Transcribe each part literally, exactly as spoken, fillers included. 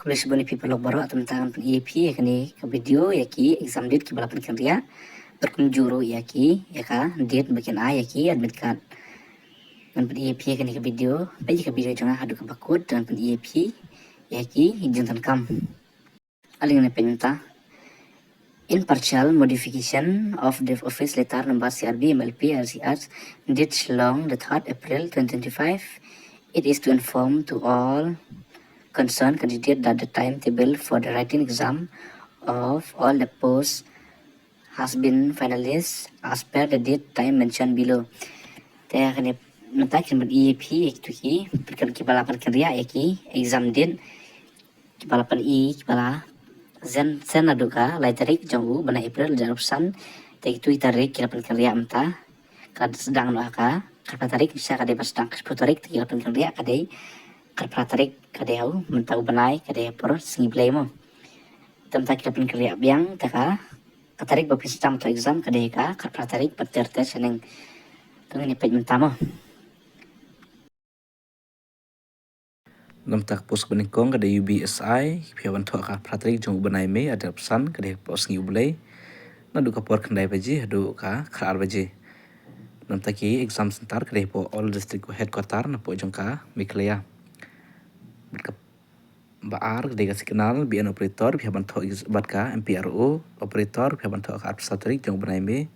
Khublei shibun ïa phi paralok baroh. Te mynta ngan pyni ïa phi ïa kane ka video ïa ki exam date kiba la pynkynriah bad kumjuh ruh ïa ki, ïa ka date ba kin ai ïa ki admit card. Ngan pyni ïa phi ïa kane ka video, peit ïa ka video jong nga haduh kaba kut, te ngan pyni ïa phi ïa ki jingdonkam. Ale ngin peit mynta. In partial modification of the office letter number C R B M L P R C R dated Shillong, the third April twenty twenty-five, it is to inform to all concerned candidate that the timetable for the writing exam of all the posts has been finalized as per the date time mentioned below. Te kane mynta kin pyni ïa phi ïa kitu ki, kiba la pynkynriah ïa ki exam date, kiba la pyni, kiba la send, send naduh ka lai tarik jong u bnai April arphew san. Te kitu ki tarik ki la pynkynriah mynta. Ka sdang noh ha ka khatphra tarik, shisha ka dei ba sdang ka shiphew tarik, te ki la pynkynriah ka dei khatphra tarik, ka dei ha u mynta u bnai, ka dei ha por Sngi Blei mo. Te mynta ki la pynkynriah biang, te ka, ka tarik ba phin sdang thoh exam ka dei ka khatphra tarik bad ter ter shaneng. Te ngin ïa peit mynta mo. Namta ka post kaba nyngkong ka dei U B S I, phi hap ban thoh ha ka phra tarik jong u bnai May, ar hajar arphew san, ka dei ha ka por Sngi U Blei, naduh ka por khyndai baje haduh ka khatar baje. Namta ki exam center ka dei hapoh All District Headquarter napoh jong ka Meghalaya. Bad kaba ar ka dei ka signal B N operator, phi hap ban thoh ex-, bad ka M P R O operator, phi hap ban thoh ha ka arphew saw tarik jong u bnai May,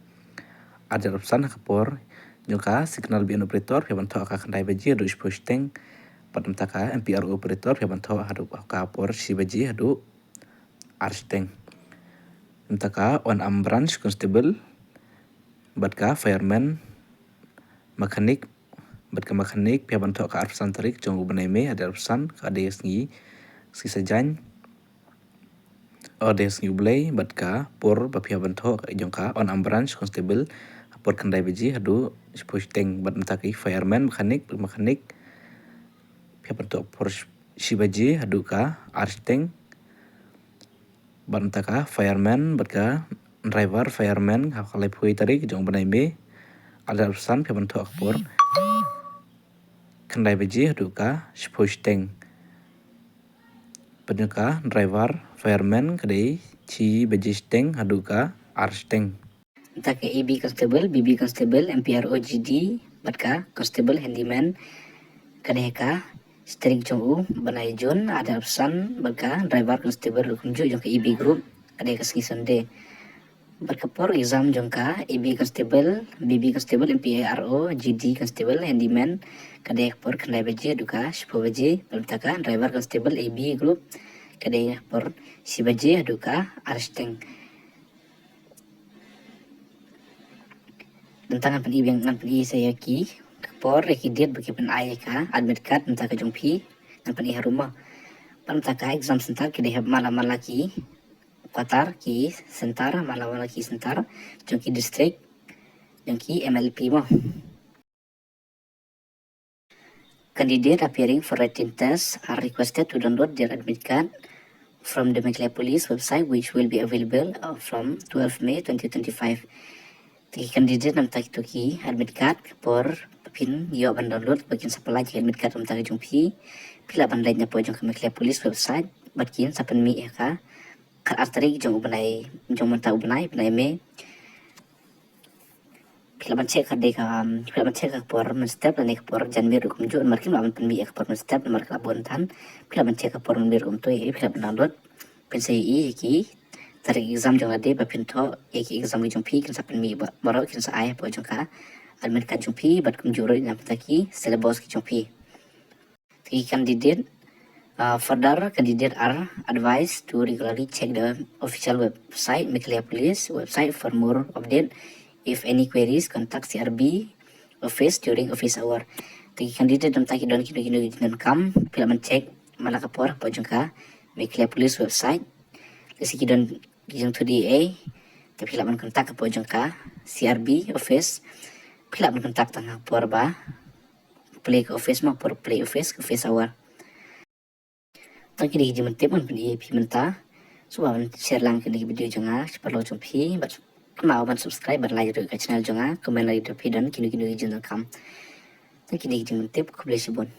ar hajar arphew san, ha ka por jong ka signal B N operator, phi hap ban thoh ha ka khyndai baje haduh shiphew shiteng. Bad namta ka M P R O operator, phi hap ban thoh haduh ha ka por shi baje haduh ar shiteng. Namta ka unarmed branch constable bad ka fireman, mechanic, bad ka mechanic, phi hap ban thoh ha ka arphew san tarik jong u bnai May, ar hajar arphew san, ka dei sngi, sngi Saitjaiñ, ar dei Sngi U Blei, bad ka por ba phi hap ban thoh jong ka unarmed branch constable, ha por khyndai baje haduh shiphew shiteng. Bad namta ki fireman, mechanic, mechanic, phi hap ban thoh por shi baje haduh ka ar shiteng. Bad namta ka fireman bad ka driver fireman, ha ka laiphew tarik jong u bnai May, ar hajar arphew san, phi hap ban thoh ha ka por khyndai baje haduh ka shiphew shiteng. Bad jong ka driver fireman ka dei shi baje shiteng haduh ka ar shiteng. Namta ka A B constable, B B constable, M P R O, G D, bad ka constable handyman, ka dei ha ka shi tarik jong u bnai June, ar hajar arphew san, bad ka driver constable ruh kumjuh jong ka A B group, ka dei ha ka sngi Sunday. Bad ka por exam jong ka A B constable, B B constable, M P R O, G D constable, handyman, ka dei ha ka por khyndai baje haduh ka shiphew baje. Bad namta ka driver constable A B group, ka dei ha ka por shi baje haduh ka ar shiteng. Namta ngan pyni biang, ngan pyni sa ïa ki, ka por ïa ki date ba ki pynai ïa ka admit card namta ka jong phi, ngan pyni harum mo. Bad namta ka exam center ki dei ha mala mala ki quarter, ki center, mala mala ki center jong ki district, jong ki M L P mo. Candidate appearing for written test are requested to download their admit card from the Meghalaya Police website, which will be available, uh, from twelve May twenty twenty-five. Te ki candidate namta kito ki admit card, ka por ba phin ïoh ban download, ba kin sa pynlait ki admit card namta ka jong phi, phi lah ban leit napoh jong ka Meghalaya Police website bad kin sa pynmih ha ka khatar tarik jong u bnai, jong mynta u bnai, bnai May. Phi lah ban check ka dei ka, um, phi lah ban check ka por mynstep lane ka por janmiet ruh kumjuh, namar kim lah ban pynmih ïa ka por mynstep namar ka la bun than. Phi lah ban check ka por mynmiet ruh kumto, ïa phi lah ban download. Phin sa ïohi ïa ki tarik exam jong lade ba phin thoh ïa ki exam ki jong phi, kin sa pynmih ba-, baroh kin sa ai hapoh jong ka admit card jong phi bad kumjuh ruh namta ki syllabus ki jong phi. Ki candidate, uh, further, candidate are advised to regularly check the official website, Meghalaya Police website, for more update. If any queries, contact C R B office during office hour. Te ki candidate namta ki don kino kino ki jingdonkam, phi lah ban check mala ka por hapoh jong ka Meghalaya Police website. Lehse ki don ki jingthut ei ei, te phi lah ban contact hapoh jong ka C R B office. Phi lah ban contact tang ha ka por ba plie ka office mo, por plie office, office hour. Tang kine ki jingmyntip ngan pyni ïa phi mynta. Sngewbha ban share lang kine ki video jong nga sha ki paralok jong phi, bad kynmaw ban subscribe bad like ruh ïa ka channel jong nga, comment lada phi don kino kino ki jingdonkam. Tang kine ki jingmyntip, khublei shibun.